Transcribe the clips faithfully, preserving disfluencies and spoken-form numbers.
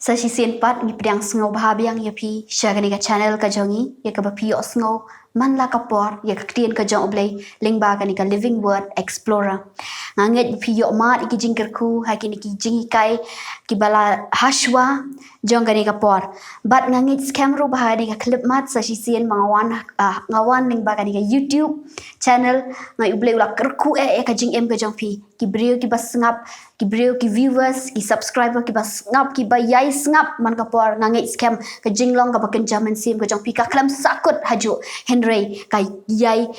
Sa shisien pat ngi pdiang sngewbha biang ïa phi sha kane ka channel ka jong ngi, ïa kaba phi ïohsngew man la ka por ïa ka ktien ka jong U Blei lyngba kane ka Living Word Explorer. Nga ngeit ba phi ïohmad ïa ki jingkyrkhu ha kine ki jinghikai kiba la hashwa jong kane ka por. Bad nga ngeit skhem ruh ba ha kane ka khyllipmat sa shisien ba nga wan, ah, nga wan lyngba kane ka YouTube channel, nga ngeit U Blei u la kyrkhu eh ïa ka jingim ka jong phi. Ki briew kiba sngap, ki briew, ki viewers, ki subscriber kiba sngap, kiba ïai sngap man ka por, nga ngeit skhem ka jinglong kaba kynja mynsiem ka jong phi ka khlem sahkut hajuh, hynrei ka ïai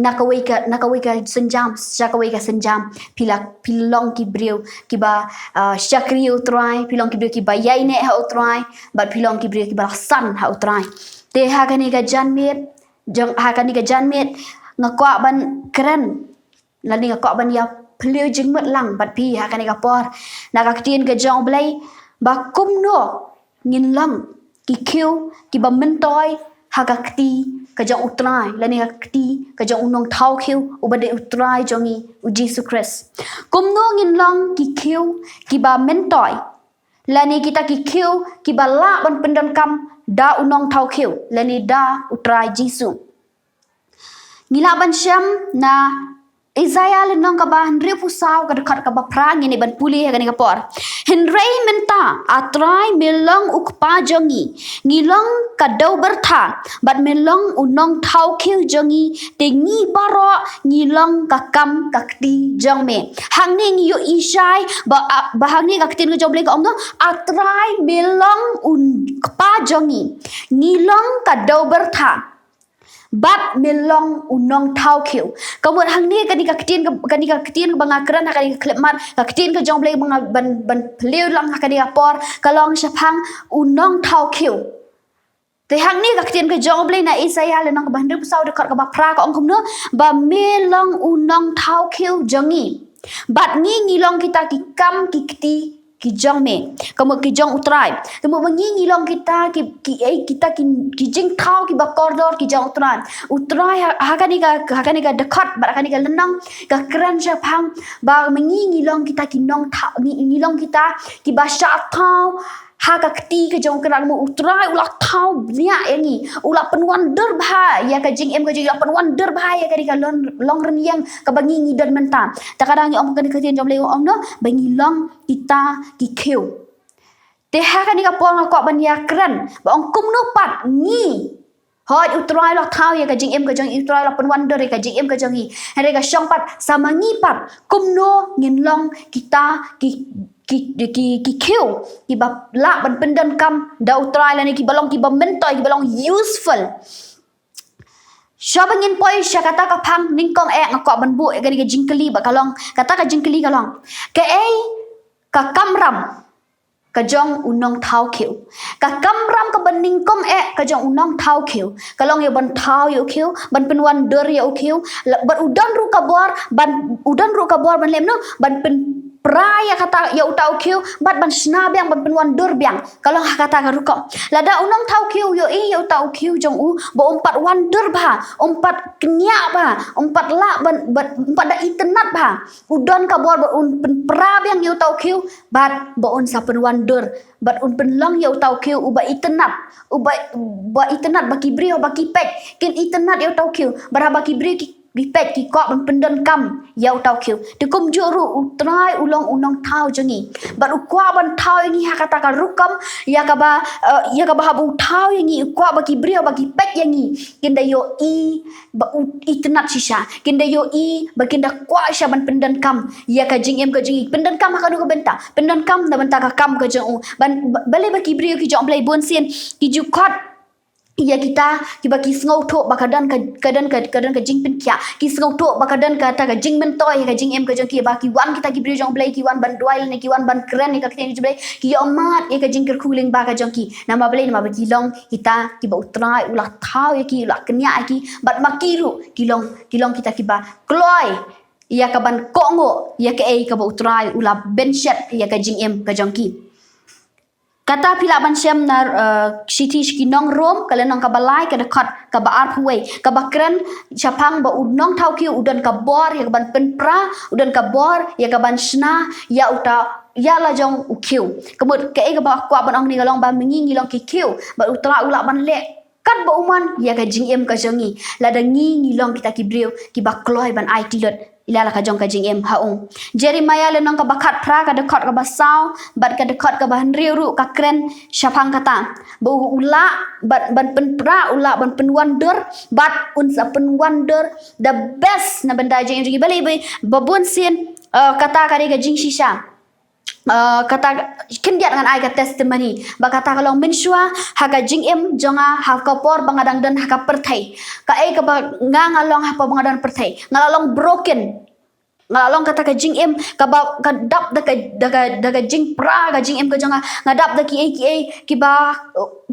na kawei ka, na kawei ka sienjam sha kawei ka sienjam, phi la, phi long ki briew kiba, ah, shakri ïa U Trai, phi long ki briew kiba ïaineh ha U Trai, bad phi long ki briew kiba la san ha U Trai. Te ha kane ka janmiet jong, ha kane ka janmiet nga kwah ban kren lane nga kwah ban ïa phylliew jingmut lang bad phi ha kane ka por na ka ktien ka jong U Blei, ba kumno ngin long ki khiew kiba myntoi ha ka kti ka jong U Trai lane ka kti ka jong U Nongthaw Khiew uba dei U Trai jong ngi, U Jisu Khrist. Kumno ngin long ki khiew kiba myntoi lane kita ki khiew kiba lah ban pyndonkam da U Nongthaw Khiew lane da U Trai Jisu. Ngi lah ban shem na Isaiah lynnong kaba hynriewphew saw ka dkhot kaba phra, ngin ïa ban pule ha kane ka por. Hynrei mynta, A Trai, me long U Kpa jong ngi, ngi long ka dewbyrtha, bad me long U Nongthaw Khiew jong ngi, te ngi baroh ngi long ka kam ka kti jong me. Hangne ngi ïohi shai ba, ba hangne ka ktien ka jong U Blei ka ong noh, A Trai, me long U Kpa jong ngi, ngi long ka dewbyrtha, bad me long U Nongthaw Khiew. Ka mut hangne kane ka ktien ka, kane ka ktien ba nga kren ha kane ka khyllipmat, ka ktien ka jong U Blei ba nga ban, ban phylliew lang ha kane ka por, ka long shaphang U Nongthaw Khiew. Te hangne ka ktien ka jong U Blei na Isaiah lynnong kaba hynriewphew saw dkhot kaba phra ka ong kumno, ba me long U Nongthaw Khiew jong ngi, bad ngi, ngi long kita ki kam ki kti ki jong me, ka mut ki jong U Trai. Te mut ba ngi, ngi long kita ki, ki, eh, kita ki, ki jingthaw kiba kordor ki jong U Trai. U Trai ha, ha kane ka, ha kane ka dkhot bad ha kane ka lynnong ka kren shaphang ba ma ngi, ngi long kita ki nongthaw, ngi, ngi long kita kiba shah thaw ha ka kti ka jong U Trai. Ka mut U Trai u la thaw bniah ïa ngi, u la pynwandur bha ïa ka jingim ka jong ngi, u la pynwandur bha ïa kane ka long, long rynïeng kaba ngi, ngi don mynta. Te ka dang ngi ong kane ka ktien jong U Blei u ong noh ba ngi long kita ki khiew. Te ha kane ka por nga kwah ban ïa kren ba ong kumno pat ngi, hooid U Trai u la thaw ïa ka jingim ka jong ngi, U Trai u la pynwandur ïa ka jingim ka jong ngi, hynrei ka shong pat sa ma ngi pat kumno ngin long kita ki, ki, ki, ki khiew kiba lah ban pyndonkam da U Trai lane kiba long kiba myntoi, kiba long useful. Shuwa ba ngin poi sha kata ka phang nyngkong eh nga kwah ban buh ïa kane ka jingkylli ba ka long, kata ka jingkylli ka long, kaei ka kamram ka jong U Nongthaw Khiew? Ka kamram kaba nyngkong eh ka jong U Nongthaw Khiew ka long ïa ban thaw ïa u khiew, ban pynwandur ïa u khiew, la, bad u don ruh ka bor ban, u don ruh ka bor ban leh kumno, ban pynpra ïa kata, ïa uta u khiew, bad ban shna biang, ban pynwandur biang. Ka long ha kata ka rukom. Lada U Nongthaw Khiew u ïohi ïa uta u khiew jong u ba um pat wandur bha, um pat kñia bha, um pat lah ban, ban, um pat da itynnad bha, u don ka bor ba un pynpra biang ïa uta u khiew, bad ba un sa pynwandur, bad un pynlong ïa uta u khiew uba itynnad, uba, ba itynnad, ba ki briew, ba ki peit kin itynnad ïa uta u khiew, bad haba ki briew ki, ki peit ki kwah ban pyndonkam ïa uta u khiew. Te kumjuh ruh U Trai u long U Nongthaw jong ngi, bad u kwah ban thaw ïa ngi ha kata ka rukom ïa kaba, eh, ïa kaba haba u thaw ïa ngi u kwah ba ki briew ba ki peit ïa ngi kin da ïohi ba u itynnad shisha, kin da ïohi ba kin da kwah shisha ban pyndonkam ïa ka jingim ka jong ngi. Pyndonkam ha kano ka bynta? Pyndonkam na bynta ka kam ka jong u. Ban, ba, balei ba ki briew ki jong U Blei bunsien ki ju khot ïa kita kiba ki sngewthuh ba ka don ka, ka don ka, ka don ka jingpynkhiah, ki sngewthuh ba ka don kata ka jingmyntoi ïa ka jingim ka jong ki, ba ki wan kita ki briew jong U Blei, ki wan ban duwai lane ki wan ban kren ïa ka ktien jong U Blei, ki ïohmad ïa ka jingkyrkhu lyngba ka jong ki. Namar balei? Namar ba ki long kita kiba U Trai u la thaw ïa ki, u la kñia ïa ki, bad ma ki ruh ki long, ki long kita kiba kloi ïa ka ban kohnguh ïa kaei kaba U Trai u la bynshet ïa ka jingim ka jong ki. Kata phi lah ban shem na, eh, shithi sha ki nong Rom, ka lynnong kaba lai, ka dkhot kaba arphew wei, kaba kren shaphang ba u nongthaw khiew u don ka bor ïa ka ban pynpra, u don ka bor ïa ka ban shna ïa uta, ïa la jong u khiew. Ka mut kaei kaba kwah ban ong hangne ka long ba ma ngi ngi long ki khiew, bad u Trai u lah ban leh katba u mon ïa ka jingim ka jong ngi, lada ngi ngi long kita ki briew kiba kloi ban aiti lut ïa la ka jong ka jingim, ha ong. Jeremiah lynnong kaba khatphra, ka dkhot kaba saw bad ka dkhot kaba hynriew ruh ka kren shaphang kata ba u lah ban, ban pynpra, u lah ban pynwandur, bad un sa pynwandur the best na bynta jingim jong ngi. Balei? Ba bun sien, eh, kata ka dei ka jingshisha. Eh, kata khyndiat ngan ai ka testimony ba kata ka long mynshuwa ha ka jingim jong nga, ha ka por ba nga dang don ha ka pyrthei. Kaei kaba nga nga long ha ka por ba nga don pyrthei, nga la long broken. Nga la long kata ka jingim kaba ka dap da ka, da ka, da ka jingpra ka jingim ka jong nga. Nga dap da kiei kiei kiba,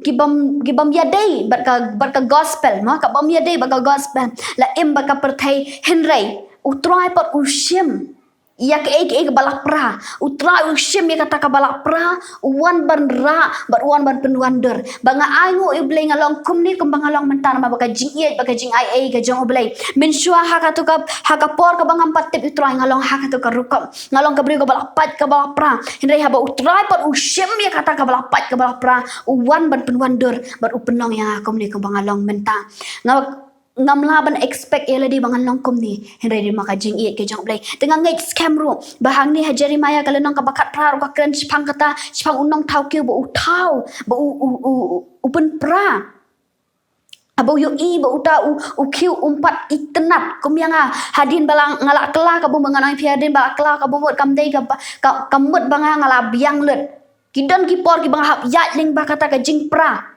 kibym, kibym ïadei bad ka, bad ka gospel, mo, kibym ïadei bad ka gospel. La im bad ka pyrthei, hynrei u Trai pat u shim ïa kaei kaei kaba la pra. U Trai u shim ïa kata kaba la pra, u wan ban rah bad u wan ban pynwandur. Ba nga ainguh, ïa U Blei, nga long kumne kumba nga long mynta namar ba ka jingïeit bad ka jingaiei ka jong U Blei. Mynshuwa ha kato ka, ha ka por kaba ngam pat tip ïa U Trai, nga long ha kato ka rukom, nga long ka briew kaba la pait kaba la pra. Hynrei haba u Trai pat u shim ïa kata kaba la pait kaba la pra, u wan ban pynwandur bad u pynlong ïa nga kumne kumba nga long mynta. Nga ngam lah ban expect ïa lade ba ngan long kumne, hynrei dei namar ka jingïeit ka jong U Blei. Te nga ngeit skhem ruh ba hangne ha Jeremiah ka lynnong kaba khatphra ruh ka kren shaphang kata, shaphang u nongthaw khiew ba u thaw, ba u, u, u, u pynpra. Haba u ïohi ba uta u, u khiew um pat itynnad kum ïa nga. Hadien ba la, nga la kylla ka bumbud, ngan ong ïa phi, hadien ba la kylla ka bumbud kam dei kaba, ka, ka mut ba nga, nga la biang lut. Ki don ki por kiba nga hap ïaid lyngba kata ka jingpra.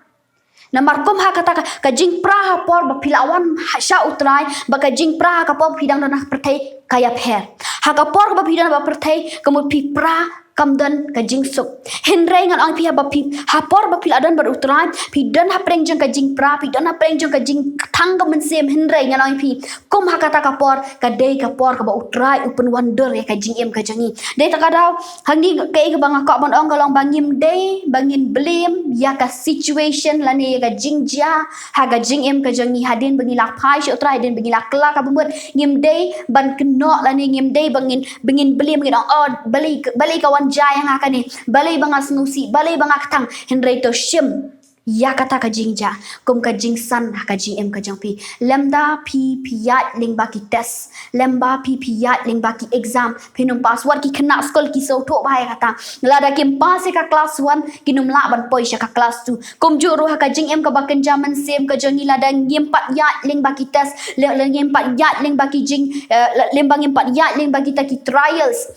Namar kum ha kata ka, ka jingpra ha por ba phi la wan ha, sha u Trai, bad ka jingpra ha ka por ba phi dang don ha pyrthei ka ïapher. Ha ka por ba phi don ha pyrthei, ka mut phi pra, kam don ka jingsuk. Hynrei ngan ong ïa phi, haba phi, ha por ba phi la don bad u Trai, phi don hapdeng jong ka jingpra, phi don hapdeng jong ka jingthang ka mynsiem, hynrei ngan ong ïa phi, kum ha kata ka por, ka dei ka por kaba u Trai u pynwandur ïa ka jingim ka jong ngi. Dei ta ka daw, hangne kaei kaba nga kwah ban ong ka long ba ngim dei ba ngin blame ïa ka situation lane ïa ka jingjia ha ka jingim ka jong ngi, hadien ba ngi la phai sha u Trai, hadien ba ngi la kylla ka bumbud. Ngim dei ban kynnoh lane ngim dei ba ngin, ba ngin blame, ngin ong, oh, balei, balei ka wan jia ïa nga kane, balei ba nga sngewsih, balei ba nga kthang. Hynrei to shim ïa kata ka jingjia kum ka jingsan ha ka jingim ka jong phi. Lymda phi, phi ïaid lyngba ki test, lymda phi, phi ïaid lyngba ki exam, phin ym pass. Wat ki khynnah skul ki sngewthuh bha ïa kata. Lada kim pass ïa ka class one, kin ym lah ban poi sha ka class two. Kumjuh ruh ha ka jingim kaba kynja mynsiem ka jong ngi, lada ngim pat ïaid lyngba ki test, lada ngim pat ïaid lyngba ki jing, eh, lada ngim pat ïaid lyngba kita ki trials,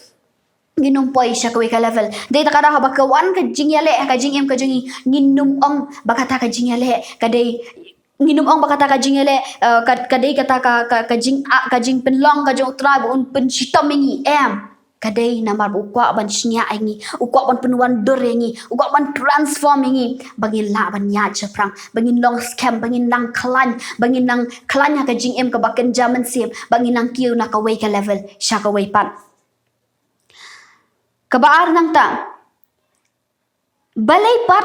ngin ym poi sha kawei ka level. Dei ta ka daw haba ka wan ka jingïaleh ha ka jingim ka jong ngi, ngin ym ong ba kata ka jingïaleh ka dei, ngin ym ong ba kata ka jingïaleh, eh, ka, ka dei kata ka, ka, ka jing, ah, ka jingpynlong ka jong u Trai ba un pynshitom ïa ngi, em. Ka dei namar ba u kwah ban shaniah ïa ngi, u kwah ban pynwandur ïa ngi, u kwah ban transform ïa ngi, ba ngin lah ban ïaid shaphrang, ba ngin long skhem, ba ngin nang khlaiñ, ba ngin nang khlaiñ ha ka jingim kaba kynja mynsiem, ba ngin nang kiew na kawei ka level sha kawei pat. Kaba ar nangta, balei pat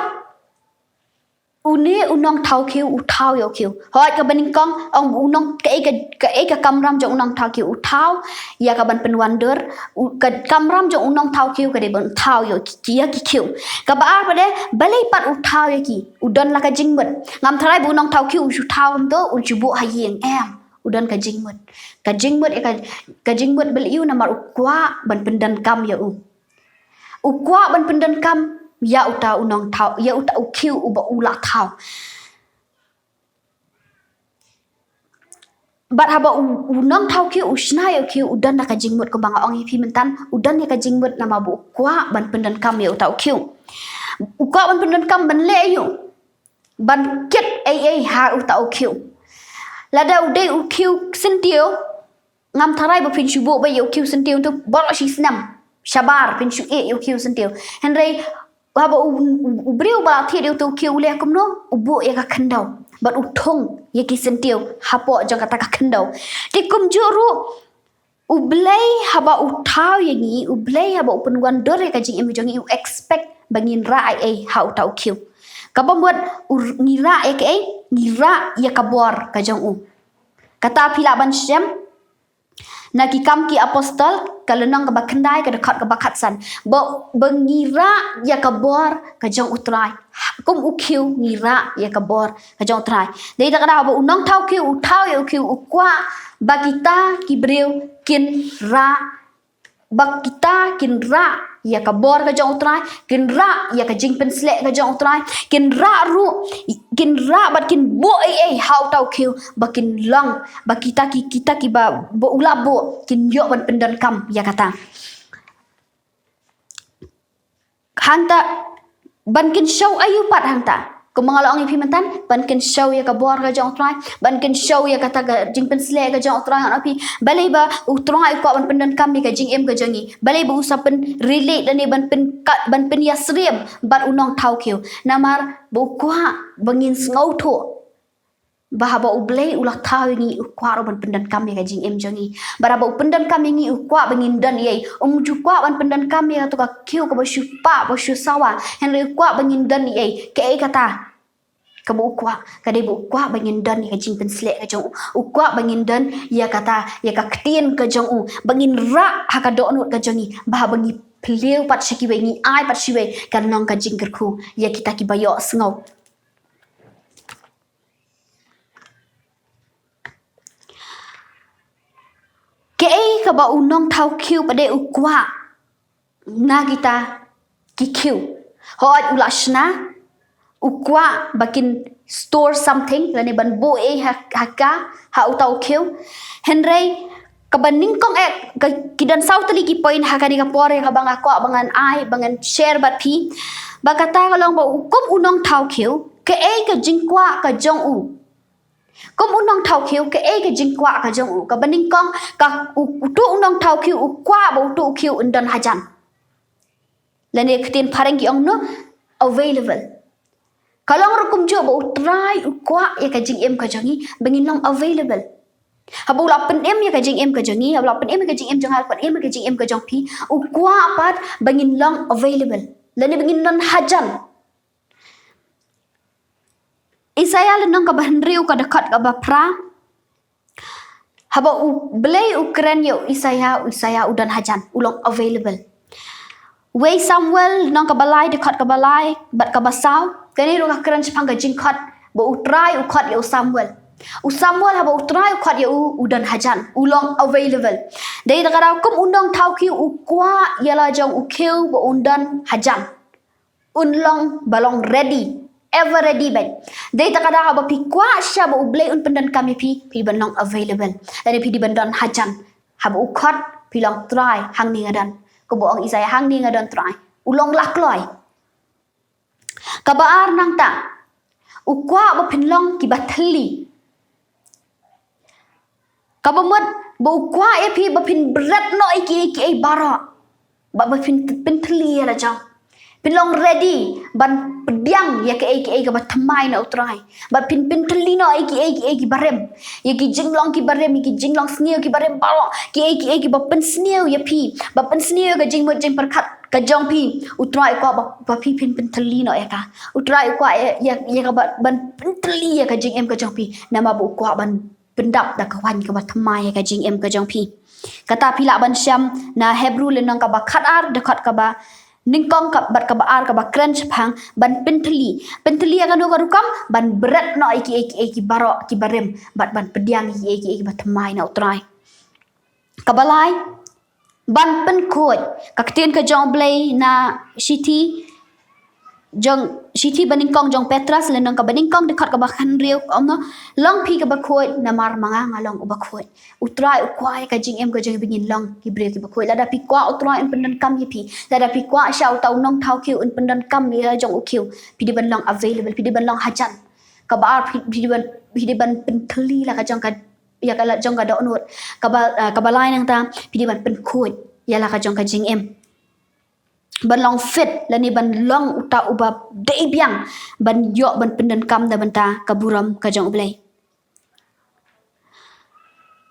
une u nongthaw khiew u thaw ïa u khiew? Hooid, kaba nyngkong, ong u nong, kaei ka, kaei ka kamram jong u nongthaw khiew? U thaw ïa ka ban pynwandur. U, ka kamram jong u nongthaw khiew ka dei ban thaw ïa ki, ïa ki khiew. Kaba ar pat de, balei pat u thaw ïa ki? U don la ka jingmut. Ngam tharai ba u nongthaw khiew u shu thaw kumto, un shu buh ha ïing, em. U don ka jingmut. Ka jingmut ïa ka, ka jingmut balei? Namar u kwah ban pyndonkam ïa u. U kwah ban pyndonkam ïa uta u nongthaw, ïa uta u khiew uba u la thaw. Bad haba u, u nongthaw khiew u shna ïa u khiew, u don da ka jingmut, kumba nga ong ïa phi mynta, u don ïa ka jingmut namar ba u kwah ban pyndonkam ïa uta u khiew. U kwah ban pyndonkam ban leh aïu? Ban kit ei ei ha uta u khiew. Lada u dei u khiew syntiew, ngam tharai ba phin shu buh beit ïa u khiew syntiew tu baroh shi snem. Shabar phin shu ïeh ïa u khiew syntiew. Hynrei haba u, u, u briew ba la thied ïa uta u khiew u leh kumno? U buh ïa ka khyndew bad u thung ïa ki syntiew hapoh jong kata ka khyndew. Te kumjuh ruh U Blei haba u thaw ïa ngi, U Blei haba u pynwandur ïa ka jingim jong ngi, u expect ba ngin rah ei ei ha uta u khiew. Kaba mut u r-, ngi rah ïa kaei, ngi rah ïa ka bor ka jong u. Kata phi lah ban shem na Ki Kam ki Apostol, ka lynnong kaba khyndai, ka dkhot kaba khatsan. Ba, ba ngi rah ïa ka bor ka jong u Trai. Kum u khiew ngi rah ïa ka bor ka jong u Trai. Dei ta ka daw ba u nongthaw khiew u thaw ïa u khiew, u kwah ba kita ki briew kin rah, ba kita kin rah ïa ka bor ka jong u Trai, kin rah ïa ka jingpynsleh ka jong u Trai, kin rah ruh, kin rah bad kin buh ei ei ha uta u khiew, ba kin long, ba kita ki, kita kiba, ba u la buh, kin ïoh ban pyndonkam ïa kata. Hangta, ban kynshew aïu pat hangta? Kumba nga la ong ïa phi mynta, ban kynshew ïa ka bor ka jong u Trai, ban kynshew ïa kata ka jingpynsleh ka jong u Trai, ngan ong ïa phi. Balei ba u Trai u kwah ban pyndonkam ïa ka jingim ka jong ngi? Balei ba u sa pynrelate lane ban pyn, ka, ban pynïasyriem bad u nongthaw khiew? Namar ba u kwah ba ngin sngewthuh ba haba U Blei u la thaw ïa ngi, u kwah ruh ban pyndonkam ïa ka jingim jong ngi. Bad haba u pyndonkam ïa ngi, u kwah ba ngin don ei ei. Um ju kwah ban pyndonkam ïa kato ka khiew kaba shu pah, ba shu sawa. Hynrei u kwah ba ngin don ei ei. Kaei kata kaba u kwah? Ka dei ba u kwah ba ngin don ïa ka jingpynsleh ka jong u. U kwah ba ngin don ïa kata, ïa ka ktien ka jong u. Ba ngin rah ha ka dohnud ka jong ngi. Ba haba ngi phylliew pat sha kiwei, ngi ai pat sha kiwei, kan long ka jingkyrkhu ïa kita kiba ïohsngew. Kaei kaba u nongthaw khiew pat de u kwah na kita ki khiew? Hooid u la shna, u kwah ba kin store something, lane ban buh ei ha, ha ka, ha uta u khiew. Hynrei kaba nyngkong eh, ka, ki don saw tylli ki point ha kane ka por ïa kaba nga kwah ba ngan ai, ba ngan share bad phi. Ba kata ka long ba u, kum u nongthaw khiew, kaei ka jingkwah ka jong u? Kum u nongthaw khiew, kaei ka jingkwah ka jong u? Kaba nyngkong, ka u, uto u nongthaw khiew u kwah ba uto u khiew un don hajan. Lane ktien phareng ki ong no, available. Ka long ruh kumjuh ba U Trai u kwah ïa ka jingim ka jong ngi ba ngin long available. Haba u la pynim ïa ka jingim ka jong ngi, haba u la pynim ïa ka jingim jong nga, pynim ïa ka jingim ka jong phi, u kwah pat ba ngin long available. Lane ba ngin don hajan. Isaiah lynnong kaba hynriew, ka dkhot kaba phra. Haba U Blei u kren ïa u Isaiah, u Isaiah u don hajan, u long available. Wei Samuel lynnong kaba lai, dkhot kaba lai bad kaba saw. Kane ruh ka kren shaphang ka jingkhot ba U Trai u khot ïa u Samuel. U Samuel haba U Trai u khot ïa u, u don hajan, u long available. Dei ta ka daw kum u nongthaw khiew u kwah ïa la jong u khiew ba un don hajan. Un long ba long ready, ever ready bad. Dei ta ka daw haba phi kwah shisha ba U Blei un pyndonkam ïa phi, phi dei ban long available. Lane phi dei ban don hajan. Haba u khot, phi long Trai, hangne nga don. Kumba ong Isaiah, hangne nga don Trai. U long la kloi. Kaba ar nangta, u kwah ba phin long kiba thylli. Kaba mut ba u kwah ïa phi ba phin bret noh ïa kiei kiei baroh. Ba, ba phin, pynthylli ïa la jong. Phin long ready ban pdiang ïa kiei kiei kiba thymmai na U Trai. Ba phin pynthylli noh ïa kiei kiei kiba rim. Ïa ki jinglong kiba rim, ïa ki jinglong sniew kiba rim baroh. Kiei kiei kiba pynsniew ïa phi, ba pynsniew ïa ka jingmut jingpyrkhat ka jong phi, U Trai u kwah ba, ba phi phin pynthylli noh ïa ka. U Trai u kwah ïa, ïa, ïa ka ba, ban pynthylli ïa ka jingim ka jong phi. Namar ba u kwah ban pyndap da ka waiñ kaba thymmai ïa ka jingim ka jong phi. Kata phi lah ban shem na Hebru lynnong kaba khatar, dkhot kaba nyngkong ka, bad kaba ar, kaba kren shaphang ban pynthylli. Pynthylli ïa kano ka rukom? Ban bret noh ïa kiei kiei kiba baroh kiba rim, bad ban pdiang ïa kiei kiei kiba thymmai na U Trai. Kaba lai, ban pynkhuid. Ka ktien ka jong U Blei na shithi, jong shithi banyngkong jong Petros, lynnong kaba nyngkong, dkhot kaba hynriew, ka ong, long phi kiba khuid, namar ma nga nga long uba khuid. U Trai u kwah ïa ka jingim ka jong ngi ba ngin long ki briew kiba khuid. Lada phi kwah U Trai un pyndonkam ïa phi, lada phi kwah shisha uta u nongthaw khiew un pyndonkam ïa la jong u khiew, phi dei ban long available, phi dei ban long hajan. Kaba ar, phi, phi dei ban, phi dei ban pynthylli la ka jong ka, ïa ka la jong ka dohnud. Kaba, eh, kaba lai nangta, phi dei ban pynkhuid ïa la ka jong ka jingim. Ban long fit, lane ban long uta uba dei biang ban ïoh ban pyndonkam na bynta ka burom ka jong U Blei.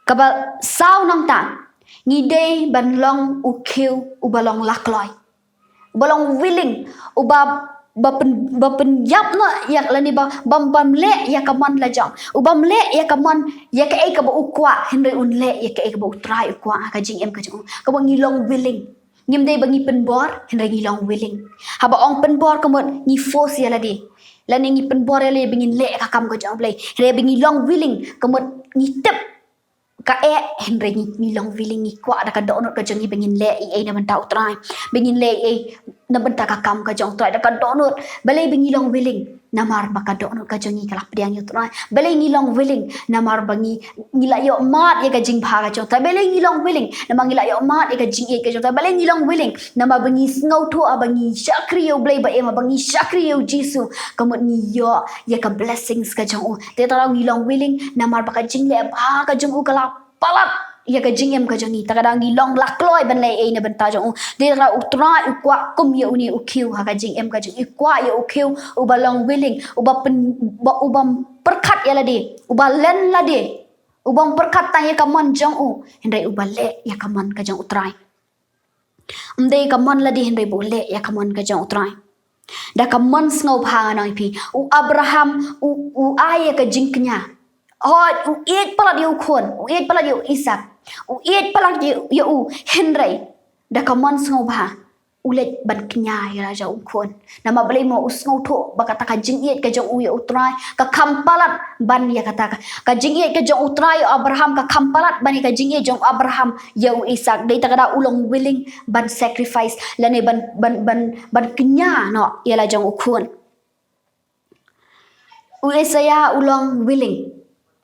Kaba saw nangta, ngi dei ban long u khiew uba long la kloi. Uba long willing, uba ba pyn, ba pynïap noh ïa lane ba, bam, bam leh ïa ka mon la jong. Ubam leh ïa ka mon ïa kaei kaba u kwah, hynrei un leh ïa kaei kaba U Trai u kwah ha ka jingim ka jong u. Kaba ngi long willing. Ngim dei ba ngi pynbor, hynrei ngi long willing. Haba ong pynbor ka mut ngi force ïa lade. Lane ngi pynbor ïa lade ba ngin leh ka kam ka jong U Blei. Hynrei ba ngi long willing ka mut ngi tip ka eh, hynrei ngi, ngi long willing, ngi kwah da ka dohnud ka jong ngi ba ngin leh ei ei na bynta U Trai. Ba ngin leh ei ei na bynta ka kam ka jong U Trai da ka dohnud. Balei ba ngi long willing? Namar ba ka dohnud ka jong ngi ka la pdiang ïa U Trai. Balei ngi long willing? Namar ba ngi, ngi la ïoh mad ïa ka jingbha ka jong U Trai. Balei ngi long willing? Namar ngi la ïoh mad ïa ka jingïeit ka jong U Trai. Balei ngi long willing? Namar ba ngi sngewthuh, ah, ba ngi shakri ïa U Blei ba im, ah, ba ngi shakri ïa U Jisu, ka mut ngi ïoh ïa ka blessings ka jong u. Te tang ngi long willing namar ba ka jingleh bha ka jong u ka la palat ïa ka jingim ka jong ngi. Te ka dang ngi long la kloi ban leh ei na bynta jong u. Te ka U Trai u kwah kum ïa une u khiew ha ka jingim ka jong ngi. U kwah ïa u khiew uba long willing, uba pyn, uba, uba pyrkhat ïa lade, uba len lade, uba pyrkhat tang ïa ka mon jong u, hynrei uba leh ïa ka mon ka jong U Trai. Ym dei ka mon lade hynrei ba u leh ïa ka mon ka jong U Trai. Da ka mon sngewbha ngan ong ïa phi. U Abraham, u, u ai ïa ka jingkñia. Hooid, u ïeit palat ïa u khun, u ïeit palat ïa u Isak. U ïeit palat ïa, ïa u, hynrei da ka mon sngewbha u leit ban kñia ïa la jong u khun. Namar balei mo? U sngewthuh ba kata ka jingïeit ka jong u ïa U Trai ka kham palat ban ïa kata ka, ka jingïeit ka jong U Trai ïa Abraham ka kham palat ban ïa ka jingïeit jong Abraham ïa u Isak. Dei ta ka daw u long willing ban sacrifice lane ban, ban, ban, ban kñia noh ïa la jong u khun. U Isaiah u long willing.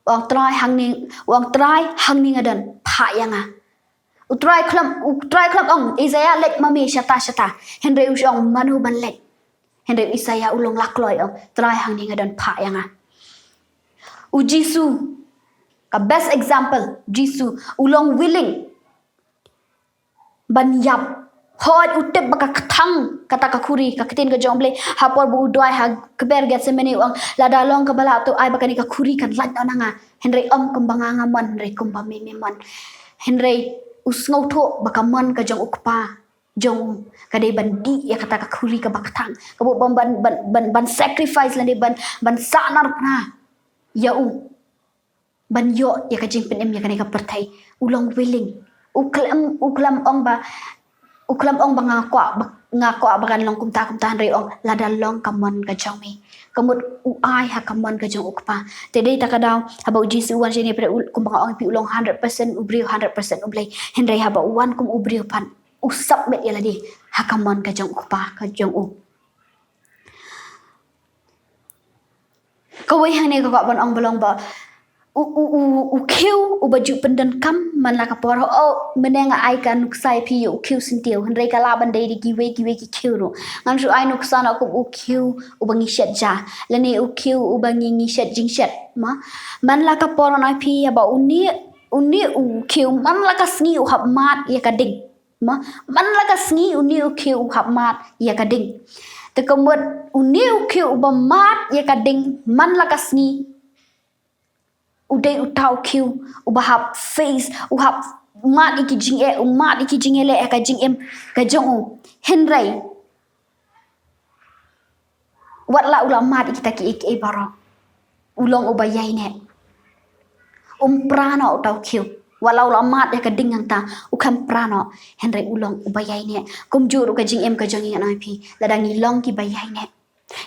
U ong Trai hangne, u ong Trai hangne nga don, phah ïa nga. U Trai khlem, U Trai khlem ong Isaiah leit ma me shata shata. Hynrei u ong mano ban leit. Hynrei u Isaiah u long la kloi, ong Trai hangne nga don, phah ïa nga. U Jisu, ka best example, Jisu u long willing ban ïap. Hooid u tip ba ka kthang kata ka khuri, ka ktien ka jong U Blei ha por ba u duwai ha kper Gethsemane u ong lada long kaba lah to ai ba kane ka khuri kan lait noh na nga. Hynrei ym kumba nga nga mon, hynrei kumba me me mon. Hynrei u sngewthuh ba ka mon ka jong u Kpa jong u ka dei ban dih ïa kata ka khuri kaba kthang, kaba ban, ban, ban, ban, ban sacrifice lane ban, ban sahnarphna ïa u ban ïoh ïa ka jingpynim ïa kane ka pyrthei. U long willing. U khlem, u khlem ong ba, u khlem ong ba nga kwah, ba nga kwah ba kan long kumta kumta, hynrei u ong lada long ka mon ka jong me. Ka mut u ai ha ka mon ka jong u Kpa. Te dei ta ka daw haba u Jisu u wan shane pyrthei, u, kumba nga ong ïa phi, u long hundred percent u briew, hundred percent U Blei. Hynrei haba u wan kum u briew pat u submit ïa lade ha ka mon ka jong u Kpa ka jong u. Kawei hangne ka kwah ban ong ba long ba u, u, u, u khiew uba ju pyndonkam man la ka por. Oh, mynne nga ai ka nuksa ïa phi ïa u khiew syntiew, hynrei ka lah ban dei da kiwei kiwei ki khiew ruh. Ngan shu ai nuksa noh kum u khiew uba ngi shet ja lane u khiew uba ngi, ngi shet jingshet. Ma, man la ka por ngan ai phi ïa ba une, une u khiew man la ka sngi u hap mad ïa ka ding. Ma, man la ka sngi une u khiew u hap mad ïa ka ding. Te ka mut une u khiew uba mad ïa ka ding man la ka sngi u dei uta u khiew uba hap face, u hap mad ïa ki jingeh, u mad ïa ki jingeh leh ïa ka jingim ka jong u. Hynrei wat la u la mad ïa kita kiei kiei baroh, u long uba ïaineh. Um pra noh uta u khiew. Wat la u la mad ïa ka ding hangta, u khlem pra noh. Hynrei u long uba ïaineh. Kumjuh ruh ka jingim ka jong ngi, ngan ong ïa phi, lada ngi long kiba ïaineh,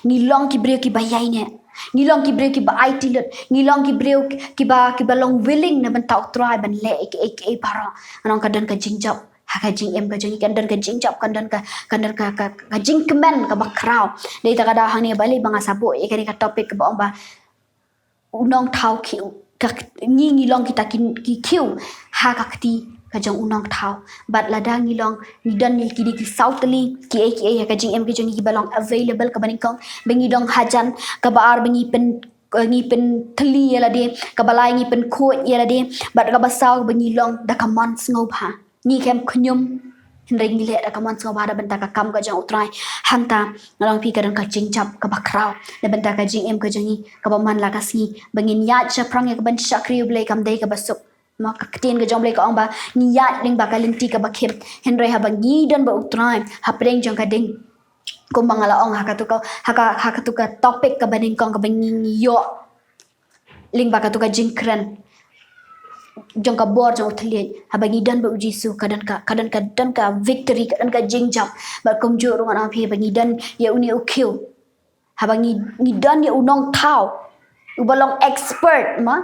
ngi long ki briew kiba ïaineh, ngi long ki briew kiba aiti lut, ngi long ki briew kiba, kiba long willing na bynta U Trai ban leh kiei kiei baroh, ngan ong ka don ka jingjop ha ka jingim ka jong ngi, kan don ka jingjop, kan don ka, kan don ka, ka, ka jingkmen kaba khraw. Dei ta ka daw hangne balei ba nga sa buh ïa kane ka topic kaba ong ba u nongthaw khiew, ka, ngi, ngi long kita ki, ki khiew ha ka kti ka jong u nongthaw. Bad lada ngi long, ngi don ngi ki dei ki saw tylli kiei kiei ha ka jingim ka jong ngi kiba long available, kaba nyngkong ba ngi long hajan, kaba ar ba ngi pyn, ngi pyntylli ïa lade, kaba lai ngi pynkhuid ïa lade, bad kaba saw ba ngi long da ka mon sngewbha. Ngi khlem khñium, hynrei ngi leh da ka mon sngewbha na bynta ka kam ka jong U Trai. Hangta ngan ong ïa phi ka don ka jingjop kaba khraw na bynta ka jingim ka jong ngi, kaba man la ka sngi ba ngin ïaid shaphrang ïa kaban shakri U Blei kam dei kaba suk. Ma ka ktien ka jong U Blei ka ong ba ngi ïaid lyngba ka lynti kaba khim. Hynrei haba ngi don bad U Trai hapdeng jong ka ding, kumba nga la ong ha katu ka, ha ka, ha katu ka topic kaba nyngkong kaba ngi, ngi ïoh lyngba katu ka jingkren jong ka bor jong U Trai. Haba ngi don bad U Jisu, ka don ka, ka don ka, don ka victory, ka don ka jingjop. Bad kumjuh ruh ngan ong phi, haba ngi don ïa une u khiew, haba ngi, ngi don ïa u nongthaw uba long expert, ma,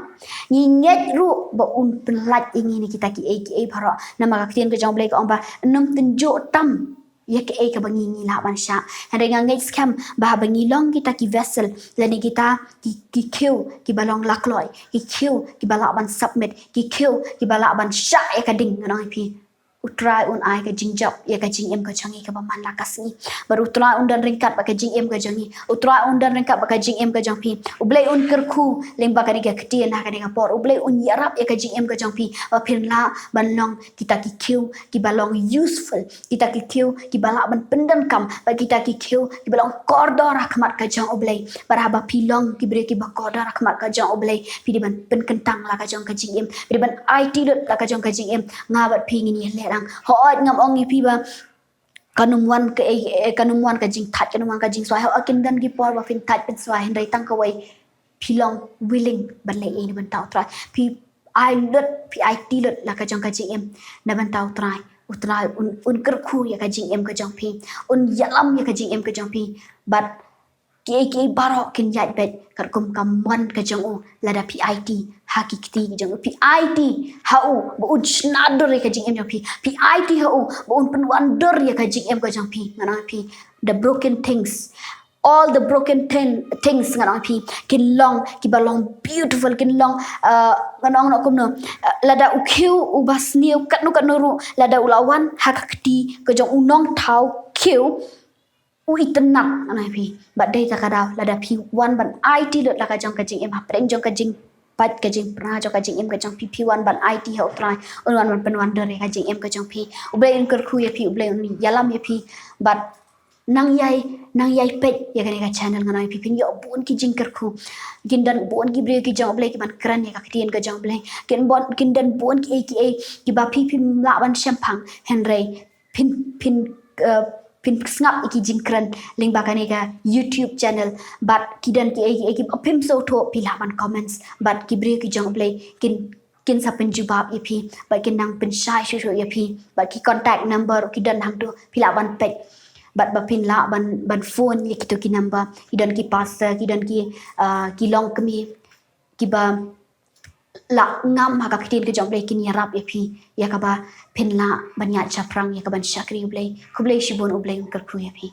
ngi ngeit ruh ba un pynlait ïa ngi na kita kiei kiei baroh. Namar ka ktien ka jong U Blei ka ong ba nym tynjuh tam ïa kaei kaba ngi, ngi lah ban shah. Hynrei nga ngeit skhem ba haba ngi long kita ki vessel, lane kita ki, ki khiew kiba long lakloi, ki khiew kiba lah ban submit, ki khiew kiba lah ban shah ïa ka ding, ngan ong ïa phi, U Trai un ai ka jingjop ïa ka jingim ka jong ngi kaba man la ka sngi. Bad U Trai un don ryngkat bad ka jingim ka jong ngi. U Trai un don ryngkat bad ka jingim ka jong phi. U Blei un kyrkhu lyngba kane ka ktien ha kane ka por. U Blei un ïarap ïa ka jingim ka jong phi ba phin lah ban long kita ki khiew kiba long useful, kita ki khiew kiba lah ban pyndonkam, bad kita ki khiew kiba long kordor ha khmat ka jong U Blei. Bad haba phi long ki briew kiba kordor ha khmat ka jong U Blei, phi dei ban pynkyntang la ka jong ka jingim, phi dei ban aiti lut la ka jong ka jingim. Nga bad phi ngin ïaleh lang. Hooid, ngam ong ïa phi ba kan ym wan ka, eh, eh, kan ym wan ka jingthait, kan ym wan ka jingswai. Hooid, kin don ki por ba phin thait phin swai, hynrei tang kawei, phi long willing ban leh ei na bynta U Trai. Phi ai lut, phi aiti lut la ka jong ka jingim na bynta U Trai. U Trai un, un kyrkhu ïa ka jingim ka jong phi, un ïalam ïa ka jingim ka jong phi. Bad kiei kiei baroh kin ïaid beit katkum ka mon ka jong u, lada phi aiti ha ki kti ki jong u, phi aiti ha u ba un shna dur ïa ka jingim jong phi, phi aiti ha u ba un pynwan dur ïa ka jingim ka jong phi. Ngan ong ïa phi, the broken things, all the broken thing, things, ngan ong ïa phi, kin long kiba long beautiful, kin long, uh, ngan ong noh kumno, uh, lada u khiew uba sniew katno katno ruh, lada u la wan ha ka kti ka jong u nongthaw khiew, u itynnad, ngan ong ïa phi. Bad dei ta ka daw, lada phi wan ban aiti lut la ka jong ka jingim hapdeng jong ka jingpait ka jingpra jong ka jingim ka jong phi, phi wan ban aiti ha U Trai, un wan ban pynwan dur ïa ka jingim ka jong phi. U Blei un kyrkhu ïa phi, U Blei un ïalam ïa phi. Bad nang ïai, nang ïai peit ïa kane ka channel, ngan ong ïa phi, phin ïoh bun ki jingkyrkhu. Kin don bun ki briew ki jong U Blei kiban kren ïa ka ktien ka jong U Blei. Kin bun, kin don bun kiei kiei kiba phi phim lah ban shemphang, hynrei phin, phin, uh, phin sngap ïa ki jingkren lyngba kane ka YouTube channel. Bad ki don kiei kiei kiba phim sngewthuh, phi lah ban comments. Bad ki briew ki jong U Blei kin, kin sa pynjubab ïa phi, bad kin nang pynshai shuh shuh ïa phi. Bad ki contact number ki don hangto, phi lah ban peit. Bad ba phin lah ban, ban phone ïa kito ki number. Ki don ki pastor, ki don ki, uh, ki longkmie kiba lah ngam ha ka ktien ka jong U Blei, kin ïarap ïa phi ïa kaba phin lah ban ïaid shaphrang, ïa kaban shakri U Blei. Khublei shibun, U Blei un kyrkhu ïa phi.